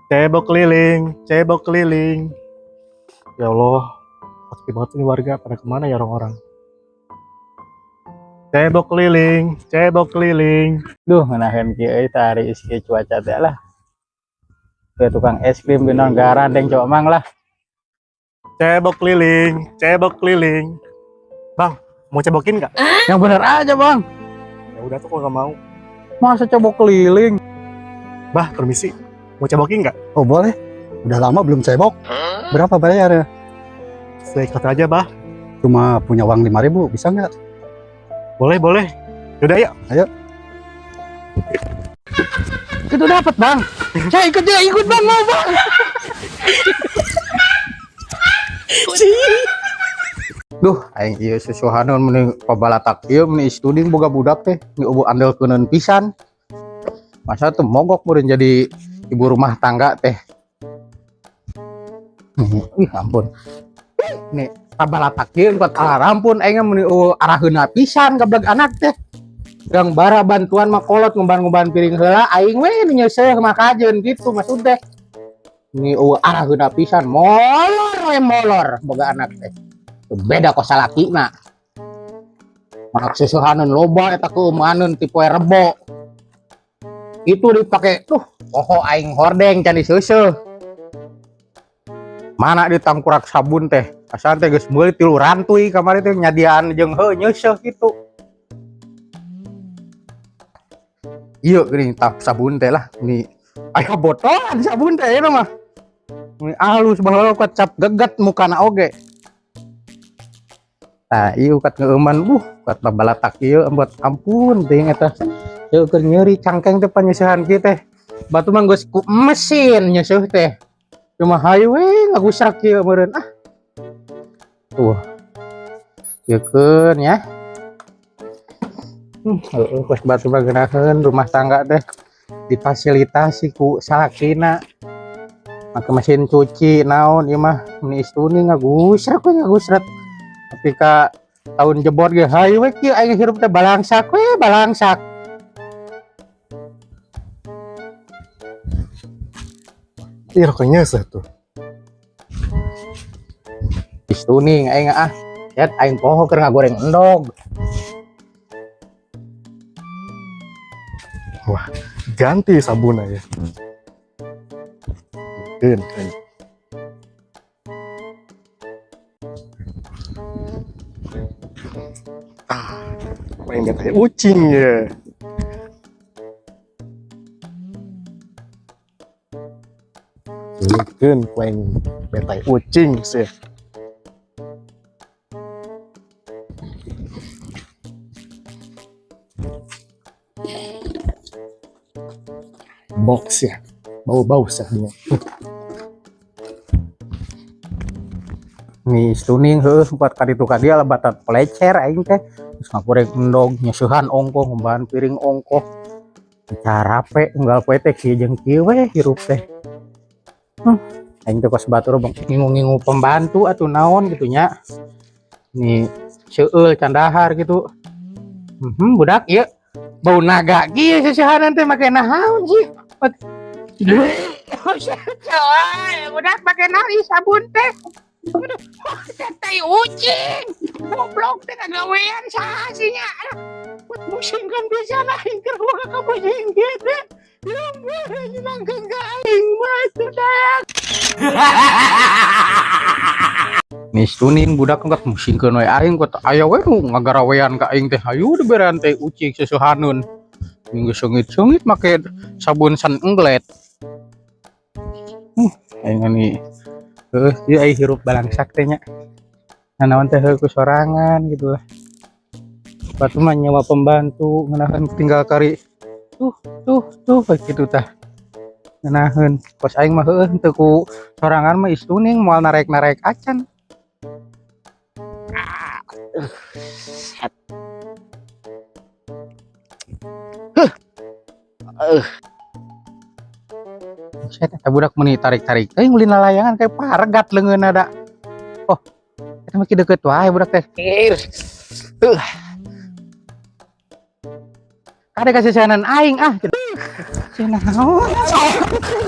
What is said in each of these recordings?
Cebok keliling, cebok keliling. Ya Allah, sepi banget ini warga. Pada kemana ya orang-orang? Cebok keliling, cebok keliling. Duh, ngeunaheun kieu euy tah ari ieu cuaca teh lah. Ke tukang es krim beunang garandeng coba mang lah. Cebok keliling, cebok keliling. Bang, mau cebokin nggak? Yang bener aja, Bang. Ya udah tuh kalau nggak mau. Masa cebok keliling? Bah, permisi. Mau cebokin nggak? Oh boleh. Udah lama belum cebok. Berapa bayarnya? Seikhlas aja, Bah. Cuma punya uang 5.000, bisa nggak? Boleh, boleh. Yaudah, yuk. Ayo. Itu dapat, Bang. Saya ikut dia, ikut Bang, mau Bang. Duh, aing ieu susuhaneun meuni pabalatak ieu meuni istuding boga budak teh, ni eueuh andelkeuneun pisan. Masa tuh mogok meureun jadi ibu rumah tangga teh. Ih, ampun. Nih, pabalatak ieu kuat arampun aing mah meuni eueuh araheuna pisan gableg anak teh. Gang bara bantuan mah kolot ngumban-ngumban piring heula aing we nu nyeuseuh mah kajeun gitu maksud teh. Ni eueuh araheuna pisan molor we molor boga anak teh. Beda kok salaki mah. Manak susuhaneun loba eta keumaneun ti poe Rebo. Itu dipake tuh poho aing hordeng can diseuseuh. Mana di tangkurak sabun teh? Asan teh geus meuli 3 rantuy kamari teh nyadian jeung heuh nyeuseuh kitu. Ieu geuning tap sabun teh lah ni aya botolan sabun teh ieu mah. Ni alus baheula kecap geget mukana oge. Tah ieu kat ngeueuman kat babalatak ieu buat ampun teuing eta. Ieu keur nyeri cangkeng teh panyeusehan kieu teh. Batu mah geus ku mesin nyeuseuh teh. Cuma hayu we ngagusrak kieu meureun ah. Tuh. Ieukeun ya. Heueuh kos batu mah geunaheun rumah tangga teh difasilitasi ku salakina. Make mesin cuci naon ieu mah meuni istuni ngagusrak we ngagusrak. Ketika tahun jebot ge hayu we kieu aing hirup teh balangsak we balangsak. Ih, rokoknya seh tuh. Istuning aing ah. Cet aing poho keur ngagoreng endog. Wah, ganti sabun aja. Keun, keun. Ah, main tai ucing ya. Keun, main betai ucing sih. Box ya, bau-bau sih. Nih stuning heuh empat kali tukar dia lebatan pelecer aing teh. Terus ngagoreng endog nyeusehan ongkoh ngumbahan piring ongkoh. Carape unggal poe teh kieu jeung kieu we hirup teh. Aing teh kos batur bang ngingu-ngingu pembantu atuh naon gitu nya. Nih seueul candahar gitu. Budak ieu bau naga kieu seusehanan teh make naon sih? Budak make naon ieu sabun teh? Aduh, tai ucing. Goblok teh kagawean saha sih nya? Pusing kan bisa aing keur boga kapusing kieu teh. Lembur nyenangkeun ka aing mah teh dak. Nistunin budak nggak musingkeun we aing kok aya we nu ngagarawean ka aing teh hayu diberean teh ucing seusehaneun. Minggu sengit-sengit make sabun san englet. Aing ani heuh ieu aing hirup balangsak teh nya. Nanaon teh heuh ku sorangan gitu lah. Batu mah nyewa pembantu ngeunaheun tinggal kari tuh tuh tuh kayak gitu tah. Ngeunaheun kos aing mah heueuh teu ku sorangan mah istuning moal narek-narek acan. Set eta budak meuni tarik-tarik teh ngulin lalayangan kayak paregat leungeunna da. Oh, eta mah ki deukeut wae budak teh. Kade kasih sanan aing ah. Cenah naon?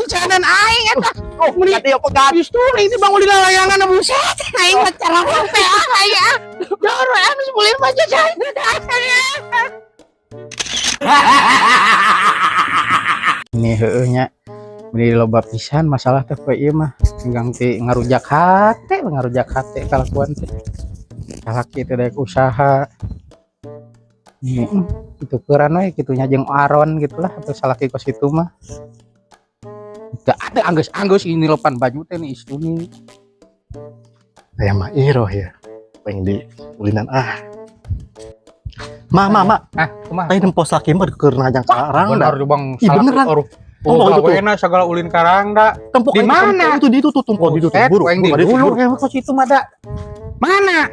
Cenan aing eta. Oh, Meni kata yo pegat. Justru ini bang ulin layangan, buset. Aing mah cara teh ah aing ah. Jor anu sebulin baju saya. Ini heueuh nya. Meni loba pisan masalah teh poe ieu mah. Enggang ti ngarujak hate, ngarujak hate kalakuan teh. Salaki teh daek usaha. Ini itu keuran we kitu nya jeung aron gitulah atau salaki kos itu mah. Teu ada anggeus-anggeus ini lepan baju teh nih istuni. Saya mah iroh ya. Pengen di ulinan ah. Ma, ma, ma. Ah, kumaha? Tadi nempo salaki mah keur ngajang karang. Bener tuh, Bang. Ih, beneran. Aruh. Oh, Oh, itu tuh. gawena segala ulin karangda. Tempo Di mana? Itu di itu tuh, tempo di itu tuh. Buset, Buru, aing di buru, dulu buru. kayak kos itu mah da. Mana?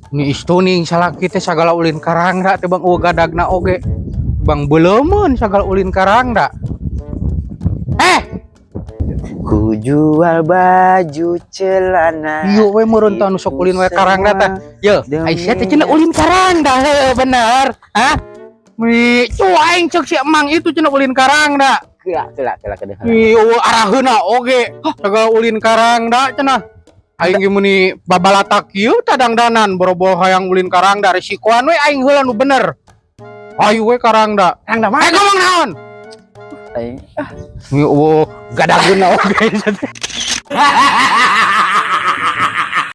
Ini istuning salaki teh sagala ulin karangda teh, Bang, eueuh gadagna oge. Bang beleumeun sagala ulin karangda. Eh, Ku jual baju celana. Ieu we meureun teh anu sok ulin we karangda teh. Ye, Aisyah teh cenah ulin karangda heueuh bener. Hah? Mi, cu aing ceuk si emang itu cenah ulin karangda. Kelak kelak kelak kelak. Ih, eueuh araheuna oge. Sagala ulin karangda cenah. Aing ge meuni babalatak kieu tadangdanan boro-boro hayang ulin karangda, resikoan we aing heula nu bener. Ayo we karangda. Karangda Eh, ngomong naon? Aing. Ih, eueuh gadageuna oge.